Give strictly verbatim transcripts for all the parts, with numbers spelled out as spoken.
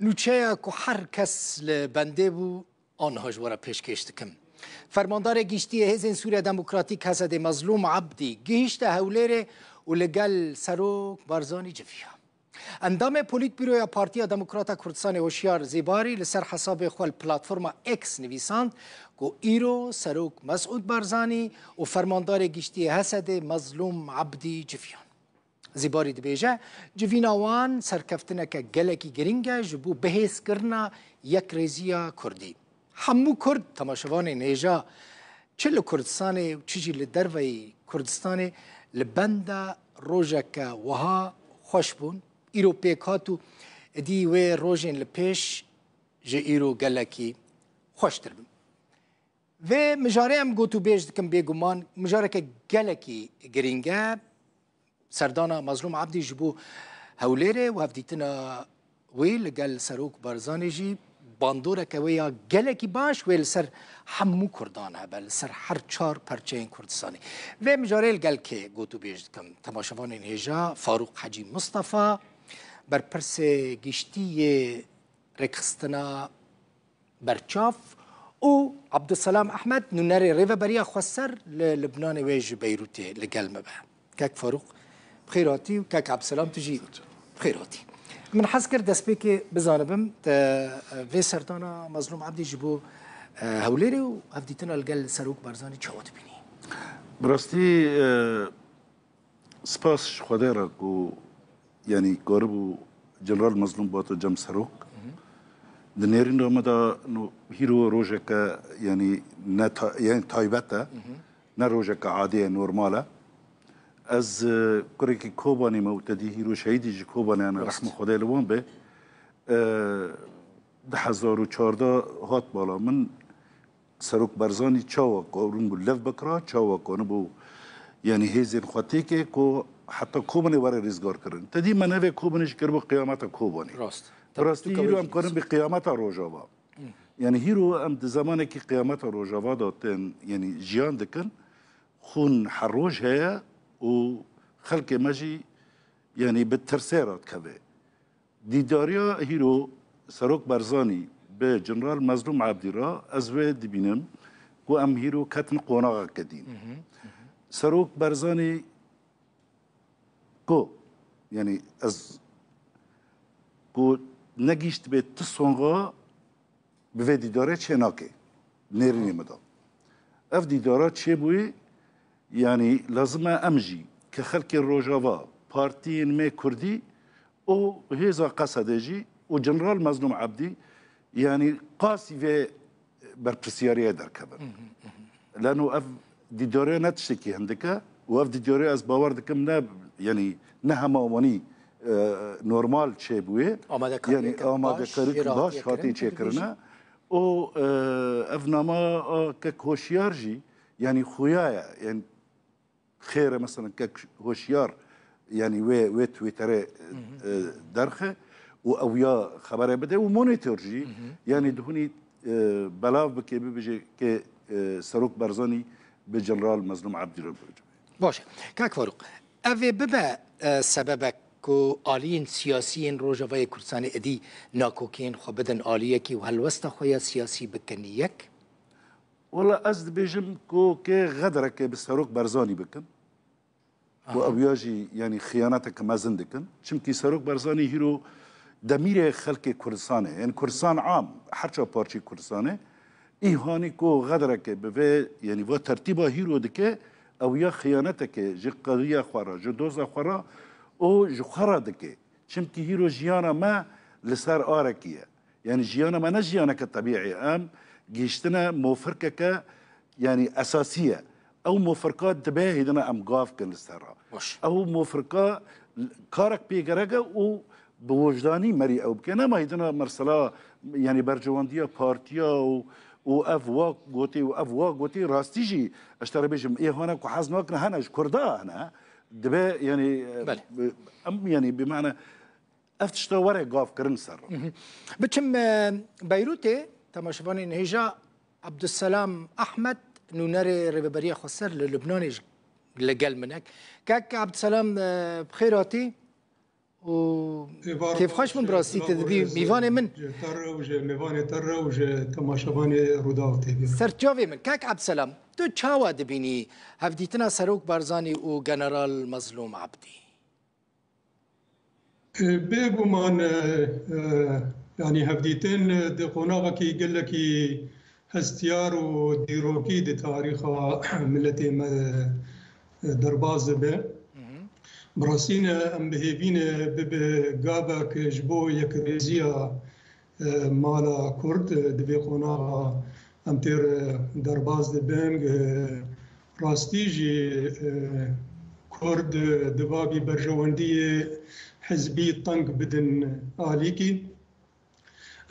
Nûçeya ku her kes li bendê bû, aniha ji we re pêşkêş dikim. Fermandarê Giştî yê Hêzên Sûriya Demokratîk, HSDê, Mezlûm Ebdî gihîşte Hewlêrê û li gel Serok Barzanî civiya. Endamê Polîtbûroya Partiya Demokrata Kurdistanê Hoşyar Zîbarî li ser hesabê xwe li platforma X nivîsand ku îro Serok Mesûd Barzanî û Fermandarê Giştî yê HSDê Mezlûm Ebdî civiyan. Zîbarî dibêje, civîna wan serkeftineke gelekî girîng e ji bo bihêzkirina yekrêziya Kurdî. Hemû Kurd, temaşevanên hêja, çi li Kurdistanê û çi jî li derveyî Kurdistanê, li benda rojeke wiha xweş bûn. Îro pêk hat û êdî wê rojên li pêş ji îro gelekî xweştir bin. Vê mijarê em gotûbêj dikin, bêguman mijareke gelekî girîng e. Serdana Mazlûm Ebdî ji bo Hewlêrê û hevdîtina wê li gel Serok Barzanî jî bandoreke wê ya gelekî baş wê li ser hemû Kurdan hebe, li ser her çar perçeyên Kurdistanê. Vê mijarê li gel kê gotûbêj dikim? Temaşevanên hêja, Farûq Hecî Mistefa, berpirsê giştî yê rêkxistina Berçav û Abdulselam Ehmed, nûnerê Rêveberiya Xweser li Libnanê, wê ji Beyrûtê li gel me be. Kek Farûq, bi xêr hatî û kek Abdulselam, tu jî bi xêr hatî. Min hez kir destpêkê bizanibim, te, e, vê serdana Mazlûm Ebdî ji bo, e, Hewlêrê û hevdîtina li gel Serok Barzanî çawa dibînî? Bi rastî, e, Spas ji Xwedê re ku, yanî, karibû General Mazlûm bihato cem Serok. Di nêrîna me de no hîro rojeke, yanî, ne ta-, yanî taybet e, ne rojeke adî ye, normal e. Ez, e, kurekî Kobanî me û te dî hîro şehîdî ji Kobanê hene, rehma Xwedê li wan be. E, du hezar û çardeh hat bala min. Serok Barzanî çawa karibû lev bikira, çawa karibû, yanî, hêzên xwe têke ku heta Kobanê were rîzgar kirin. Te dî me nevê Kobanê jî kiribû qiyameta Kobanê. Rast. Bi rastî hîro em karin bi qiyameta Rojava. Yanî hîro em di zemanekî qiyameta Rojava de tên, yanî jiyan dikin. Xûn her roj heye û xelkê me jî, yanî, bi tirsê re dikeve. Dîdariya hîro Serok Barzanî bi General Mezlûm Ebdî re ez wê dibînim ku em hîro ketin qonaxeke dîn. Serok Barzanî ku, yanî ez ku negihîştibê ti songa bi vê dîdarê çênake nêrînê min de. Ev dîdara çêbûyî, yanî lazim e em jî ke xelkê Rojava, partiyên me kurdî û hêza Qesedê jî û General Mezlûm Ebdî, yanî qasî vê berpirsiyariyê derkevin. Leno ev dîdare ne tiştekî hindik e û ev dîdare ez bawer dikim ne, yanî ne hema wanî, e, normal çêbûye. Yanî amadekariyeke baş hatî çêkirine. Û, e, ev nama a kek Hoşyar jî, yanî xuya ye. Yanî xêr e, mesela kek Hoşyar, yanî wê, wê Twitterê, e, derxe û ew ya xebere bide û monitor jî, yanî dihunî, e, belav bike, bibêje ke, e, Serok Barzanî bi General Mezlûm Ebdî re bibêje. Baş e. Kak Farûq, ev ê bibe, e, sebebek ku aliyên siyasî yên Rojavayê Kurdistanê êdî nakokiyên xwe bidin aliyekî û helwesta xwe ya siyasî bikin yek? Wela ez dibêjim ku kê xedereke bi Serok Barzanî bikin. Û ew ya jî, yanî, xiyaneteke mezin dikin. Çimkî Serok Barzanî hîro demîrê xelkê Kurdistanê, yanî Kurdistan am, her çar parçeyê Kurdistanê, îhanî ku xedereke bi vê, yanî va tertîba hîro dike, ew ya xiyaneteke ji qediya xwe re, ji doza xwe re û ji xwe re dike. Çimkî hîro jiyana me li ser arekî ye. Yanî jiyana me ne jiyaneke tebîî ye. Em gihîştine mofirkeke, yanî esasî ye. Ew mofirka dibe hêdina em gav kin li ser re. Baş. Ew mofirka karek pê gerek e û bi wijdanî merî ew bike. Nema hêdina mesela, yanî bercewandiya partiya û, û ev wa gotî û ev wa gotî, rastî jî ez te re bêjim, ê hane ku hez nakin hene ji Kurda hene. Dibe, yanî, Belê. Em, yanî, bi mane, ev tişta were gavkirin ser re. Biçim, e, Beyrûtê, temaşevanên hêja, Abdulselam Ahmed, nûnerê Rêveberiya Xweser li Lubnanê ji, li gel min e. Kek Abdulselam, e, bi xêr hatî û kêfxweş bûm bi rastî te dibî mîvanê min. Ji te re û ji mêvanê te re û ji temaşevanê Rûdaw T V re. Serçavê min, kak Ebselam, tu çawa dibînî hevdîtina Serok Barzanî û General Mezlûm Ebdî? E, bêguman, e, e, yanî hevdîtin, e, di qonaxekî gelekî hestiyar û dîrokî di tarîxa miletê me, e, derbas dibe. Hı hı. Bi rastî ne em bi hêvî ne bibe gavek ji bo yekrêziya, e, mala Kurd, e, di vê qonaxa em têr, e, derbas dibin. E, rastî jî, e, Kurd, e, di vavî berjewendiyê hizbî teng bidin alîkî.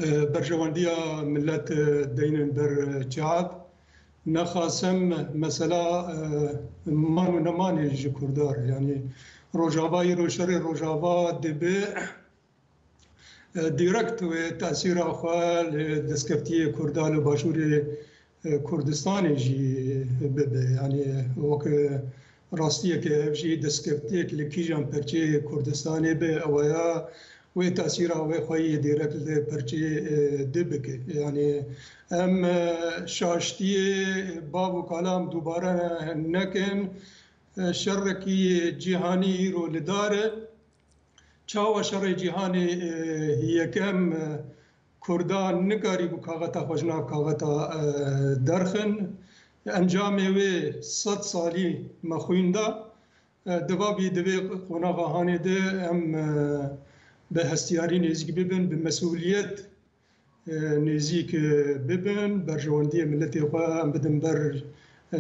E, berjewendiya millet, e, deynin ber, e, çav. Nexasim mesela, e, man û nemanê ji Kurda re. Yanî Rojava îro şerê Rojava dibe, e, direkt wê tesîra xwe li destkeftiyê Kurda li Başûrê, e, Kurdistanê jî bibe. Yanî wek rastiyeke ev jî destkeftiyek li kîjan perçeyê Kurdistanê be, ew ya wê tesîra wê xwe yê direkt li perçeyê, e, dibike. Yanî em, e, şaştiyê bav û kalam dubare nekin. E, şerekî cîhanî îro li dar e. Çawa şerê cîhanê, e, yekem, e, Kurda nikarîbû kaxeta xwe ji nav kaxeta, e, derxin. Encamê wê sed salî me xwîn da. E, di vavî di vê qonaxa hanê de em, e, bi hestiyarî nêzîk bibin, bi mesûliyet, e, nêzîk, e, bibin, berjewendiyê miletê xwe em bidin ber, e,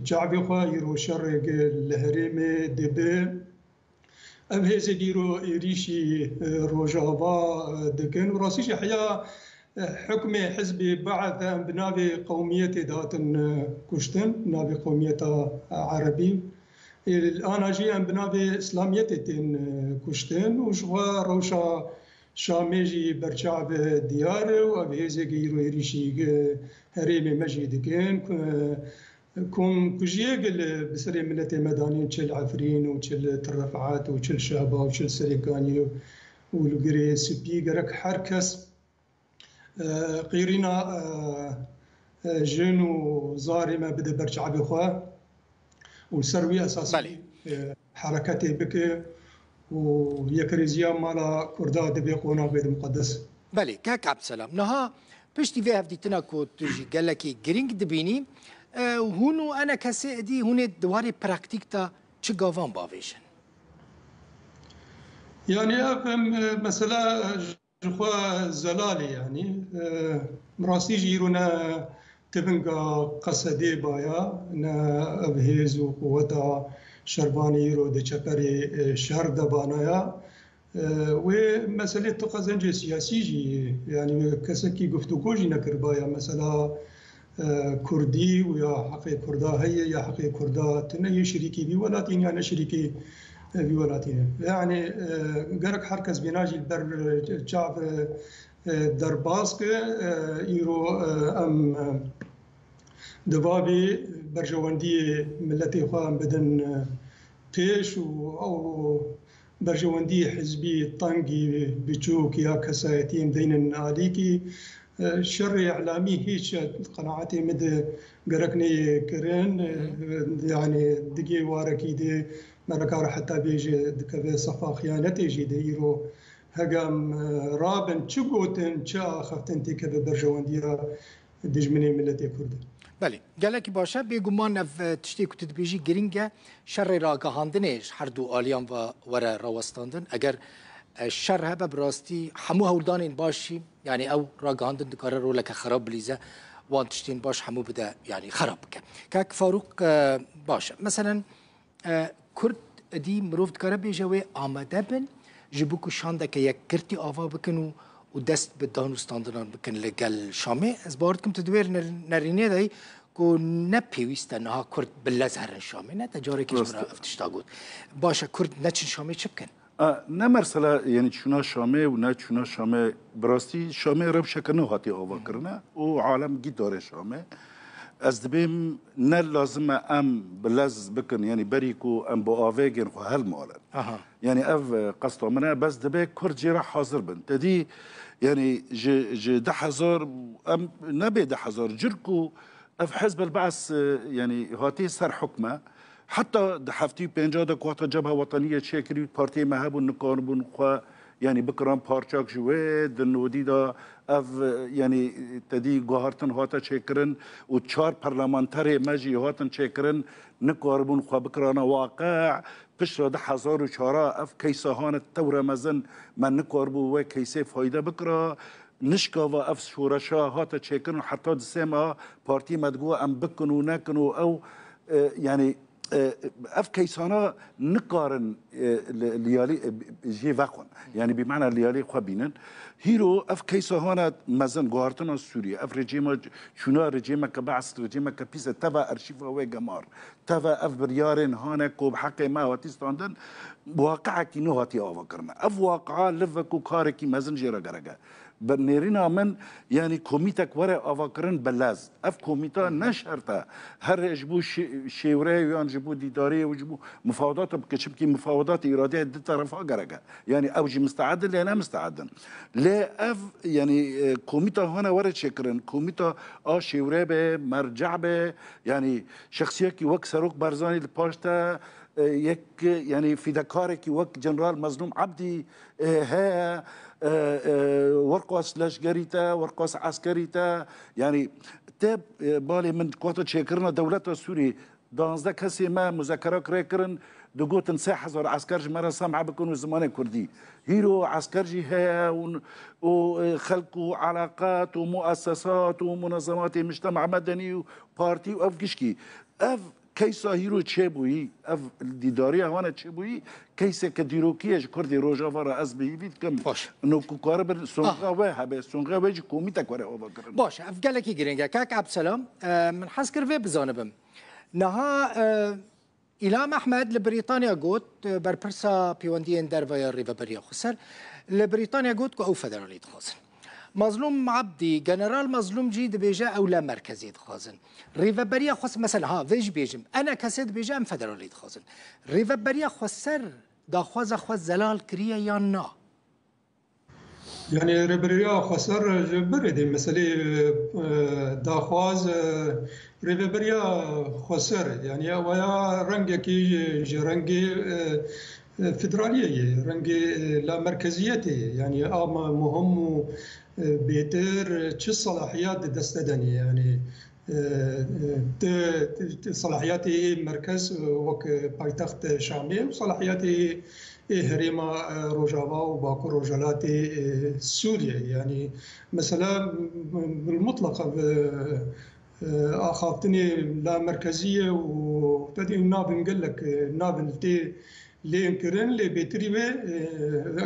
çavê xwe. Îro şerê li herêmê dibe. Ev hêzê îro êrîşî, e, Rojava, e, dikin û rastî jî heya, e, hukmê hizbê Be'th em bi navê qewmiyetê dihatin, e, kuştin, navê qewmiyeta, e, erebî. Ê, ana jî em bi navê Îslamiyetê tên, e, kuştin û ji xwe rewşa Şamê jî berçav diyar e û ev hêzê îro êrîşî, e, herêmê me jî dikin. Ku, e, Komkujiyê li bi serê miletê me danîn, çi li Efrîn û çi li Tirrefat û çi li Şehba û çi li Serêkaniyê û li Girê Spî, gerek her kes, e, qîrîna, e, e, jin û zarê me bide ber çavê xwe û li ser wî esasî, Belê. e, hereketê bike û yekrêziya mala Kurda di vê qonaxê de miqedes. Belê, kek Ebselam. Niha piştî vê hevdîtina ku tu jî gelekî girîng dibînî, e, hûn û enekesê êdî hûn ê di warê praktîk de çi gavan bavêjin? Yanî ev, em, e, mesela, e, ji xwe zelal e, yanî, e, rastî jî îro ne tivinga Qesedê baya, ne ev hêz û quweta şervanê îro di çeperê, e, şer de banaya. E, wê meselê tu qezencê siyasî jî, yanî wê kesekî guftûgo jî nekiribaya. Mesela, e, Kurdî û ya heqê Kurda heye ya heqê Kurda tune, yê şirîkî vî welatî ne, ya ne şirîkî, e, vî welatî ne. Yanî, e, gerek her kes vêna jî li ber, e, çav, e, e, derbas ke, e, îro, e, em, e, di vavî berjewendiyê miletê xwe em bidin, e, pêş û ew berjewendiyê hizbî tengî, biçûk ya kesayetî em deynin alîkî. E, şerê îlamî hîç, e, qenaetê min de gerek neyê kirin. E, Hı hı. Yanî digê warekî de me nikare heta bêje dikeve sefa xiyanetê jî de. Îro hege em, e, rabin, çi gotin, çi axaftin têkeve berjewendiya dijminê miletê Kurd e. Belê, gelekî baş e. Bêguman ev, e, tiştê ku tu dibêjî girîng e, şerê ragihandinê ji her du aliyan ve were rawestandin. Eger, e, şer hebe, bi rastî hemû hewldanên baş jî, yanî ew ragihandin dikare roleke xerab bilîze, wan tiştên baş hemû bide, yanî xerab bike. Kak Farûq, e, baş e. Meselen, E, Kurd êdî mirov dikare bêje wê amade bin ji bo ku şandeke yekgirtî ava bikin û, û dest bi dan û standinan bikin li gel Şamê. Ez bawer dikim tu di wê ner-, nerînê de yî ku ne pêwîst e niha Kurd bi lez herin Şamê. Ne te carekî ji min re Rast e. ev tişta got. Baş e, Kurd neçin Şamê çi bikin? E, ne mersela, yanî çûna Şamê û ne çûna Şamê, bi rastî Şamê rewşeke nû hatiye ava kirine û alem gî dare Şamê. ez dibêm ne lazim e em bi lez bikin, yanî berî ku em bi avêgên xwe hilmalin. Aha. Yanî ev, e, qesta min e, bes dibe Kurd jê re hazir bin. Te dî, yanî ji, ji du hezar, em nebê du hezar, cir ku ev Hizb el Ba'th, e, yanî hatiye ser hukme, heta di heftê û pênca de ku hata Cebha Wetanî yê çêkirî û partiyê me hebûn, nikaribûn xwe, yanî bikiran parçak ji wê, di nodî de ev, e, yanî te dî guhartin hate çêkirin û çar parlamenterê me jî hatin çêkirin, nikaribûn xwe bikirana waqe. Piştre du hezar û çar ev keysa hane tewre mezin, me nikaribû wê keysê fayde bikira. Nişkava ev şoreşa hate çêkirin û heta di sê meha partî me digot em bikin û nekin û ew, e, yanî, e, ev keysana nikarin, e, li, liyalî, e, jê vexwin. Yanî bi mana liyalî xwe bînin. Hîro ev keysa hane mezin guhartina Sûriye, ev rejîma, çûna rejîmeke Be'th, rejîmeke pîs e, teva arşîva wê gemar. Teve ev biryarên hane ku bi heqê me hatî standin, waqiekî nû hatiye avakirin. Ev waqia li ve ku karekî mezin jê re gerek e. Bi nêrîna min, yanî komîtek were avakirin bi lez. Ev komîta ne şert e. Her ji bo şê-, şêwreyê yan ji bo dîdariyê û ji bo mufawedata bike, çimkî mufawedata îradeyê di terefa gerek e. Yanî ew jî misteed in, lê ne misteed in. Lê ev, yanî, e, komîta hane were çêkirin. Komîta a şêwre be, merceh be, yanî şexsiyekî wek Serok Barzanî li paş te, e, yek, yanî fîdekarekî wek General Mezlûm Ebdî, e, heye, e, e, werqas leşgerî te, werqas eskerî te, yanî te, e, balê min ku hate çêkirina dewleta Sûrî, danzdeh kesê me muzekerak rê kirin, digotin sê hezar esker ji me re sem'a bikin û zimanê kurdî. Hîro esker jî heye û, û, e, xelk û eleqat û muessesat û munezematê mujtema medenî û partî û ev gişkî. Ev keysa hîro çêbûyî, ev dîdariya wan e çêbûyî, keyseke dîrokî ye ji Kurdê Rojava re ez bi hîvî dikim. Baş. No ku karibin songa we hebe, songa we jî komîtek were avakirin. Baş, ev gelekî girîng e. Kak Ebselam, e, min hez kir vê bizanibim. Niha, e, Îlham Ehmed li Brîtanya got, berpirsa pêwendiyên derve ya Rêveberiya Xweser, li Brîtanya got ku ew federalî dixwazin. Mazlûm Ebdî, General Mazlûm jî dibêje ew la merkezî dixwazin. Rêveberiya Xweser, mesela, ha, vê jî bêjim, ENKS dibêje em federalî dixwazin. Rêveberiya Xweser daxwaza xwe zelal kiriye yan na? Yanî Rêveberiya Xweser ji berê de meselê, e, daxwaz, e, Rêveberiya Xweser, yanî ew ya rengekî ji, ji rengê, e, e, federaliyê ye, rengê, e, lamerkeziyetê ye. Yanî a me-, muhim û, e, bêtir çi selahiyet di dest te de ne, yanî e, e, ti, ti, ti selahiyetê ê merkez, e, wek, e, paytext Şamê û selahiyetê ê, ê herêma, e, Rojava û Bakur Rojhilatê, e, Sûriye. Yanî mesela, m-, m-, mutlaka bi, e, axaftinê la merkezî ye û te dî navên gelek, e, navên li tê lê kirin, lê bêtirî wê,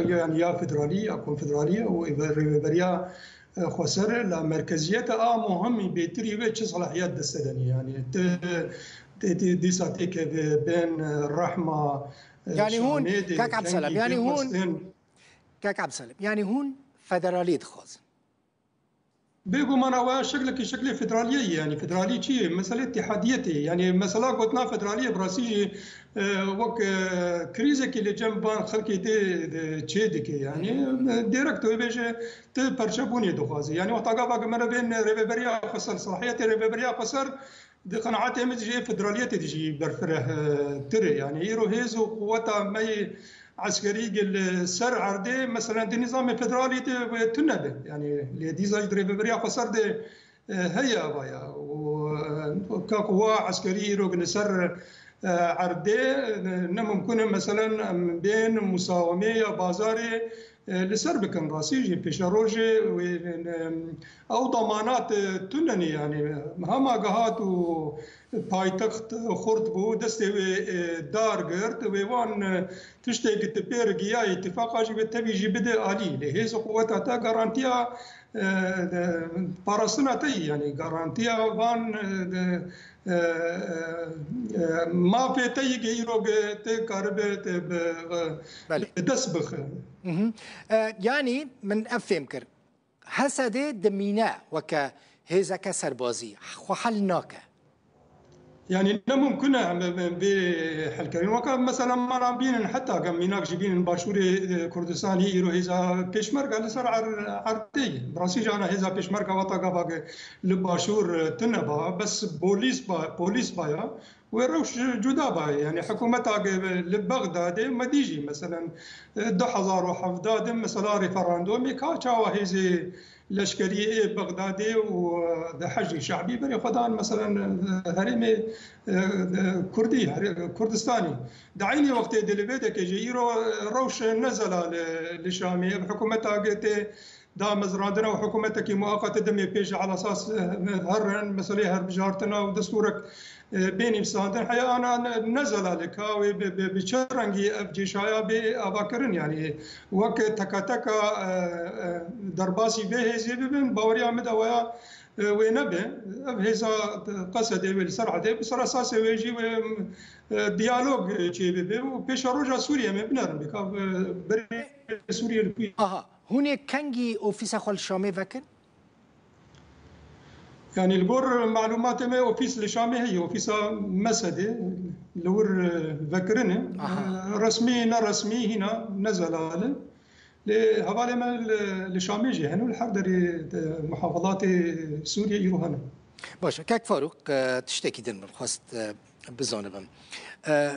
e, yanî ya federalî ya konfederalî û rêveberiya, e, xweser la merkeziyete a muhimî bêtirî wê çi selahiyet dest te de ne, yanî ti, ti, ti dîsa têkeve bên, e, rehma, e, Yanî hûn, Şamê de Kak Ebselam, kengî yanî hûn, westin. Kak Ebselam, yanî hûn federalî dixwazin. Bêguman ew şeklekî şeklê federaliyê ye. Yanî federalî çi ye? Mesele îtîhadiyetê ye. Yanî mesela gotina federaliyê bi rastî jî, e, wek, e, krîzekî li cem van xelkê tê, de çê dike. Yanî, e, direkt tu bêje tu perçebûnê dixwaze. Yanî wexta gava ku me re bên rêveberiya xweser, selahiyetê rêveberiya xweser, di qenaetê min jî federaliyetê de jî berfireh, e, tir e. Yanî îro hêz û quweta me yê eskerî li ser erdê, meselen, di nîzamê federalî de wê tune be. Yanî lê dîsa jî di rêveberiya xweser de, e, heye ava ya. Û, e, ka quwa eskerî îro li ser, e, erdê, e, ne mimkun e, meselen, em bên musawemê ya bazarê, e, li ser bikin. Rastî jî pêşerojê wê, e, ew damanat, e, tune ne, yanî hema gihat û paytext xurt bû, destê wê, e, dar girt, wê wan, e, tiştê ku tu pê re giyayî, tifaqa jî wê tevî jî bide alî. Lê hêz û quweta te garantiya, e, de, parastina te yî, yanî garantiya van, e, de, e, e, e, mafê te yî ku îro ku te karibe te bi, e, Belê. bi dest bixe. Mhm. E, yanî min ev fêm kir. Hesedê dimîne weke hêzeke serbazî, xwe hel nake. Yanî ne mumkin e em, em, em vê helkerîn. Weke mesela me re bînin, heta gem mînak jî bînin Başûrê, e, Kurdistanê îro hêza pêşmerge li ser er-, erdê ye. Bi rastî jî ana hêza pêşmerge weta gava ge li Başûr, e, tune ba, bes polîs ba, polîs ba ya. Wê rewş cuda ba. Yanî hikûmeta ge li Bexdadê me dî jî, meselen, e, du hezar û hevdeh de mesela referandumê ka çawa hêzê leşkerî ê Bexdadê û, e, di Heşdî Şe'bî berê xwe dan, meselen, e, herêmê, e, e, Kurdî, here-, Kurdistanî. Di eynî wextê de li vê deke jî îro, e, rewş ne zelal e li Şamê. Ev hikûmeta ge tê damezrandina û hikûmetekî muaqete demê pê ji elasas, e, herin, meseleyê herbijartina û destûrek e, bê nivîsandin heya ana ne, ne zelal e ka wê bi, bi, bi çi rengî ev cêşaya bê avakirin, yanî wek teka teka, e, e, derbasî vê hêzê bibin, baweriya min de waya, e, wê nebe. Ev hêza Qesedê wê li ser erdê, bi ser esasê wê jî wê, e, diyalog çê bibe û pêşeroja Sûriyê me binerin bika, e, berê Sûriyê li ku ye. Aha, hûn ê kengî ofîsa xwe li Şamê vekin? Yanî li gor malûmatê me ofîs li Şamê heye, ofîsa Mesedê li wir, e, vekirine. Aha. E, resmî, neresmî hîna ne zelal e. Lê hevalê me li, li Şamê jî hene û li her derê de muhafadatê Sûriyê îro hene. Baş e, kek Farûq, e, tiştekî din min xwest, e, bizanibim. E,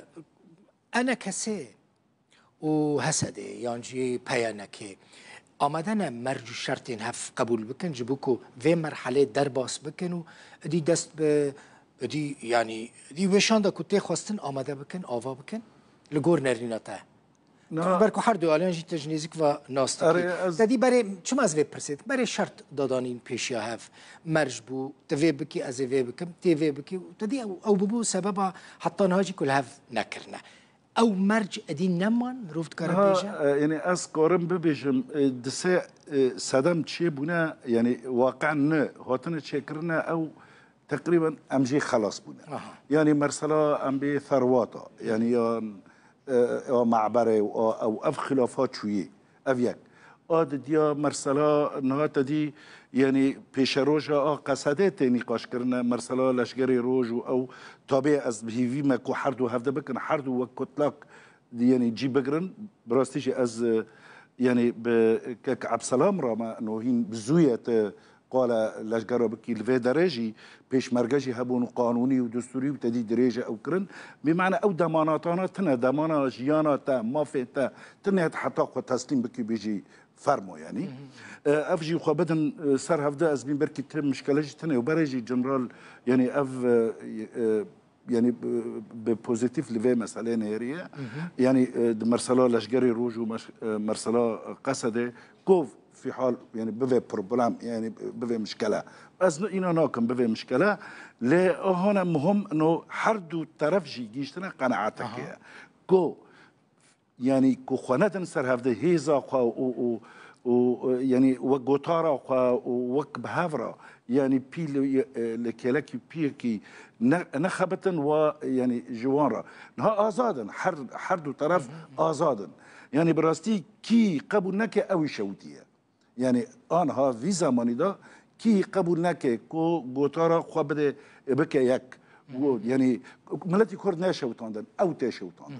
ENKSê û HSDê yan jî PYNKê amade ne merc û şertên hev qebûl bikin, ji bo ku vê merhelê derbas bikin û idî dest bi, idî, yanî, idî weşan de ku tê xwestin amade bikin, ava bikin, li gor nerîna te? Na. Ber ku her du aliyan jî te ji nêzîk ve nas dikî. Erê, ez Te dî berê, çima ez vê pirsê dikim? Berê şert dadanîn pêşiya hev. Merc bû, tu vê bikî, ez ê vê bikim, tê vê bikî. Te dî ew, ew bûbû sebeba heta niha jî ku li hev nekirine. Ew merc edî neman, mirov dikare Niha, bêje? e, yanî ez karim bibêjim, e, di sê, e, sedem çêbûne, yanî waqe ne, hatine çêkirine, ew teqrîben em jê xelas bûne. Aha. Yanî mersela em bê serwata, yanî yan, e, ya me'berê û a, ew, ev xilafa çûyê. Ev yek. A didiya mersela niha te dî, yanî pêşeroja a Qesedê tê nîqaşkirine, mersela leşgerê roj û ew tabê ez bi hîvî me ku her du hevde bikin, her du wek kutlak, yanî cî bigirin. Bi rastî jî ez, e, yanî bi kek Ebselam re me no hîn bi zû ye te qala leşgera bikî. Li vê derê jî pêşmerge jî hebûn û qanûnî û destûrî û te dî dirêje ew kirin. Bîmane ew demanatana tine, demana jiyana te, mafê te tine heta xwe teslîm bikî bêjî fermo yanî. E, ev jî xwe bidin, e, ser hevde ez bîn belkî ti mişkele jî tine û berê jî General, yanî ev, e, e, yanî bi, bi pozîtîf li vê meselê nêriye. Yanî, e, di mersela leşgerê roj û meş-, e, mersela Qesedê kov fîhal, yanî bivê problem, yanî bivê mişkele. Ez îna nakim bivê mişkele. Lê ahane muhim no her du teref jî gihîştine qenaeteke. Aha. Ku yanî ku xwe nedin ser hevde hêza xwe û, û, û, e, yanî wek gotara xwe û wek bi hev re, yanî pî li, e, li kêlekî piyekî ne, nexebitin wa, yanî ji wan re. Niha azad in, her, her du teref azad in. Yanî bi rastî kî qebûl neke ew î şewitiye. Yanî anha vî zemanî de kî qebûl neke ku gotara xwe bide, bike yek. Got, yanî miletî Kurd ne şewitandin, ew tê şewitandin.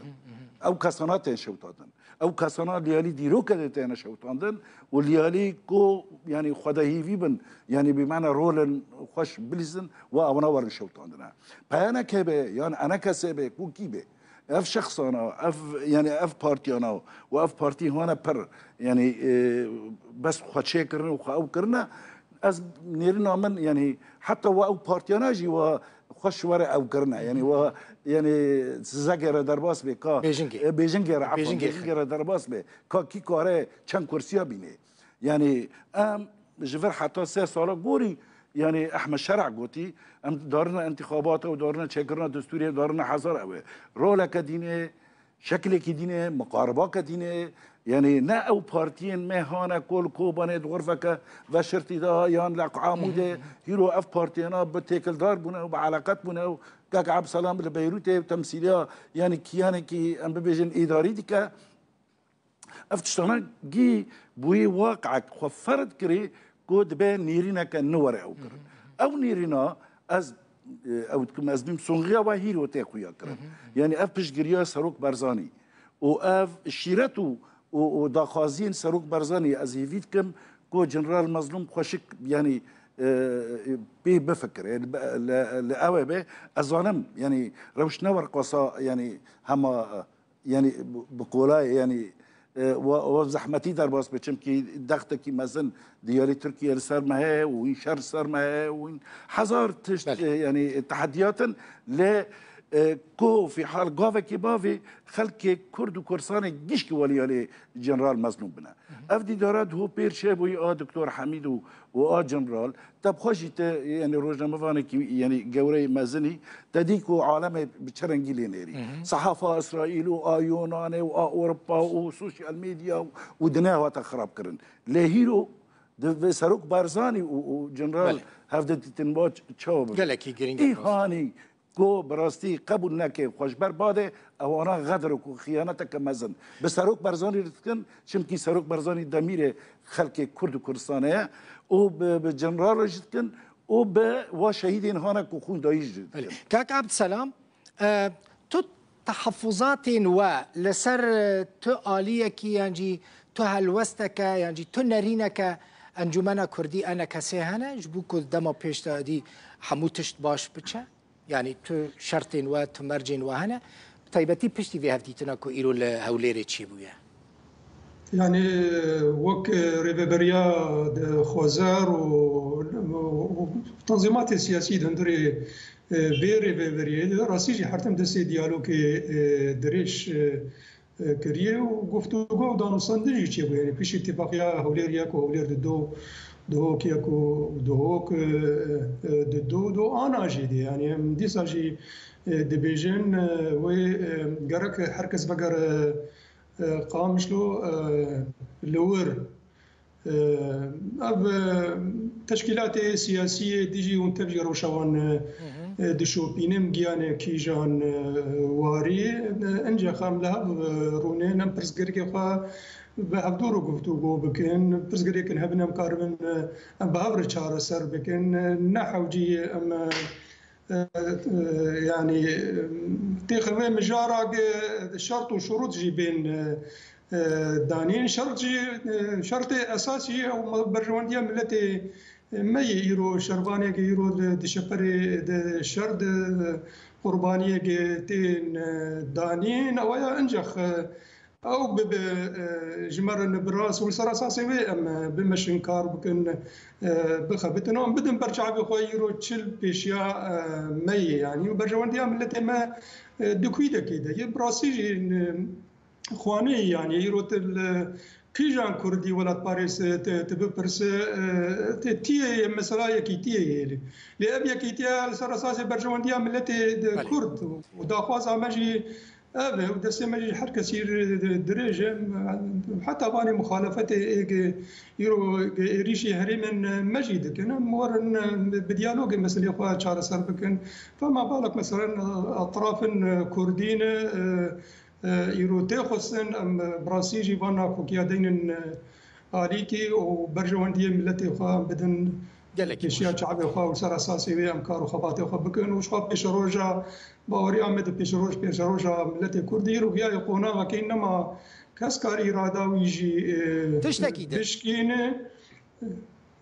Ew kesana tên şewitandin. Ew kesana liyalî dîroke de têne şewitandin û liyalî ku, yanî xwe de hîvî bin, yanî bîmane rolên xweş bilîzin û ewana werin şewitandine. Peyene kê be, yan enekesê be, ku kî be. Ev şexsana, ev, yanî ev partiyana û ev partî hane pir, yanî, e, bes xwe çêkirine û xwe ew kirine. Ez nêrîna min, yanî heta we ew partiyana jî we xweş were ew kirine. Yanî we, yanî zizegê re derbas bê ka, Bêjingê. E, bêjingê re, efwan, Bêjingê. Bêjingê re derbas bê. Ka kî kare çend kursiya bînê. Yanî em ji vir heta sê sala gorî, yanî Ehmed Şer'a gotî, em darine întîxabata û darine çêkirina destûrê, darine hezar ew ê. Roleke dînê, şekilekî dînê, miqaribake dînê, yanî ne ew partiyên me hane kol Kobanê di xurfeke veşirtî de yan li Amûdê, hîro ev partiyana bi têkildar bûne û bi eleqet bûne û kek Ebselam li Beyrûtê temsîliya, yanî kiyanekî em bibêjin îdarî dike. Ev tiştana gî bûyî waqek xwe ferz kirî ku dibe nêrîneke nû were ew kirin. Ew nêrîna ez e, ew dikim, ez bîm sonxiya we hîro tê xuya kirin. Yanî ev piştgiriya Serok Barzanî û ev şîret û, û, û daxwaziyên Serok Barzanî ez hêvî dikim ku General Mezlûm xweşik, yanî, e, pê bifikire. Li, li, li ew ê be, ez zanim, yanî rewş ne werqasa, yanî hema, yanî bi, bi kolayê, yanî, e, we, we zehmetî derbas be, çimkî dextekî mezin diyarê Tirkiye li ser me heye û hîn şer li ser me heye û hîn hezar tişt, Belê. e, yanî tehediyat in. Lê, e, ku fîhal gavekî bavê xelkê Kurd û Kurdistanê gişkî weliyalê General Mezlûm bine. Ev dîdara diho pêr çêbûyî a Doktor Hemîd û, û a General. Te bi xwe jî te, yanî rojnamevanekî, yanî gewreyê mezinî, te dî ku alemê bi çi rengî lê nêrî. Sehafa Îsraîl û a Yunanê û a Ewropa û sosyal medya û, û dinya hate xirab kirin. Lê hîro di vê Serok Barzanî û, û General Belê. hevdîtin va ç-, çawa bibe? Gelekî girîng e. Îhanî ku bi rastî qebûl neke, xwe ji ber bade, ewana xedr û ku xiyaneteke mezin bi Serok Barzanî re dikin, çimkî Serok Barzanî demîrê xelkê Kurd û Kurdistanê ye û bi, bi General re jî dikin û bi wa şehîdên hane ku xûn dayî jî dikin. Belê. Kak Abdselam, e, tu tehaffuzatên we li ser, e, tu aliyekî yan jî tu helwesteke yan jî tu nerîneke Encûmena Kurdî, ENKSê hene, ji bo ku dema pêş de dî hemû tişt baş biçe? Yanî tu şertên we, tu mercên we hene, bi taybetî piştî vê hevdîtina ku îro li Hewlêrê çêbûye? Yanî wek rêveberiya de xwezer û, û, û tenzîmatê siyasî di hundirê, e, vê rêveberiyê de rastî jî her tim destê diyalogê, e, dirêj, e, e, kiriye û guftûgo û danûstandin jî çêbû. Yanî piştî tifaqiya Hewlêrê ya ku Hewlêr di do, Duhok ya ku Duhok, e, e, di do, do ana jî de. Yanî em dîsa jî, e, dibêjin, e, wê, e, gerek her kes vegere, e, Qamişlo, e, li wir. Ev, e, teşkîlatê siyasiyê dijî hûn tev jî rewşa wan, e, e, dişopînin, giyanê kîjan, e, warî, e, ince xem li hev, e, rûnên, em pirsgirêkê xwe bi hevdû re guftûgo bikin, pirsgirêkin hebin em karibin, e, em bi hev re çareser bikin, e, ne hewcî em, e, e, e, yanî, e, têxin vê mijara ge şert û şurût jî bên, e, e, danîn. Şert jî, e, şertê esasî ew me-, berjewendiya miletê me yê îro şervanê ge îro di, di şeperê de şer di qurbaniyê ge tên, e, danîn. Ew ya incex, e, Ew bibe, e, ji me re li bi rast û li ser esasê wê em, e, bimeşin kar bikin, e, bixebitin û em bidin ber çavê xwe îro çi li pêşiya, e, me yê, yanî û berjewendiya miletê me, e, di kûdekê de ye. Bi rastî jî, e, xwaneyî, yanî îro tu li kîjan kurdî welatparêz, e, tu, tu bipirse, e, tu tiyê mesela yekîtiyê yê lê. Lê ev yekîtiya li ser esasê berjewendiya miletê de Belê. kurd û, û daxwaza me jî Ev e, û destê me jî her kesî re dirêj e. Heta vanê muxalefetê ê ge îro ge êrîşî herêmên me jî dikin. Em werin, e, bi diyalogê meselê xwe çareser bikin. Fema balek meselen, e, etrafên, e, kurdî ne, e, e, îro tê xwestin, em, e, bi rastî jî van nakokiya deynin, e, alîkî û berjewendiyê miletê xwe em bidin Gelekî pêşiya xweş. çavê xwe û ser esasê wê em kar û xebatê xwe bikin û ji xwe pêşeroja baweriya me di pêşeroj, pêşeroja miletê Kurdî rûviyayê qonagekê nema kes kar îrada wî jî, e, Tiştekî din. bişkîne.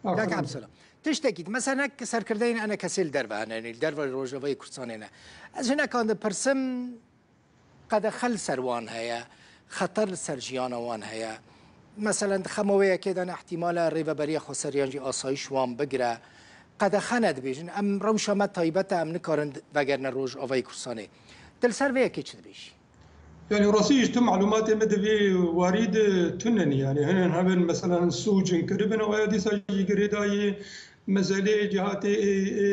Kak Aferin. Abdulselam. Tiştekî din. Mesela nek serkirdeyên ENKSê li derve hene, li derve Rojavayê Kurdistanê ne. Ez hinekan dipirsim, Qedexe li ser wan heye, xeter li ser jiyana wan heye. Meselen, di xema wê yekê de ne ihtimale rêveberiya xweser yan jî asayîş wan bigire. Qedexe ne dibêjin, em rewşa me taybet e, em nikarin vegerine Rojavayê Kurdistanê. Tu li ser vê yekê çi dibêjî? Yanî rastî jî tu malûmatê me di vê warî de tune ne. Yanî hinin hebin, meselen, sûcin kiribin, ew ya dîsa jî girêdayî meseleyê cihatê ê, ê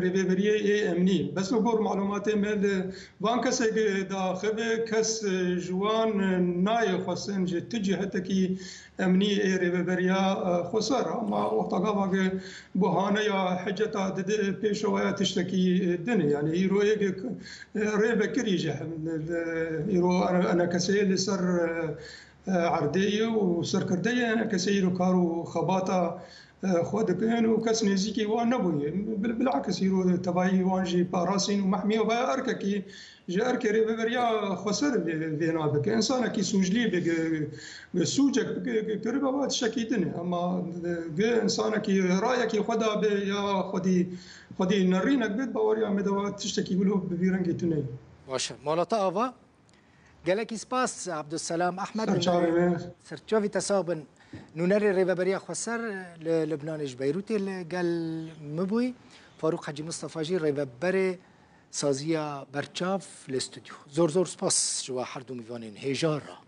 rêveberiyê ê emnî. Bes li gor malûmatê me li van kesek daxive, kes, e, ji wan, e, nayê xwestin ji ti cihetekî emnî ê rêveberiya, e, xweser. Ama wexta gava ke buhaneya hiceta dide pêşeweya tiştekî, e, din e. Yanî îro ê ge, e, rêvekirî ji hem, e, îro ENKSê li ser, e, e, erdê ye û serkirdeyê ENKSê îro kar û xebata e, xwe dikin û kes nêzîkî wan nebûye. Bil-, bilakis îro tevayî wan jî parasîn û mehmiya vaya erkekî ji erkê rêveberiya xweser vê-, vêna bike. Însanekî sûclî be, ge-, ge-, sûcek be, ge-, ge-, kiribe, va tiştekî din e. Ema, e, ge însanekî rayekî xwe da be ya xwedî, xwedî nerînek be, baweriya me de va tiştekî wilo bi vî rengî tune ye. Baş e. Mala te ava? Gelekî spas, Abdulselam Ahmed. Serçavê me. Serçavî te sax bin. Nûnerê Rêveberiya Xweser li Libnanê ji Beyrûtê li gel min bûyî. Farûq Hecî Mistefa jî rêveberê saziya berçav li stûdyo. Zor zor spas ji we her du mîvanên hêja re.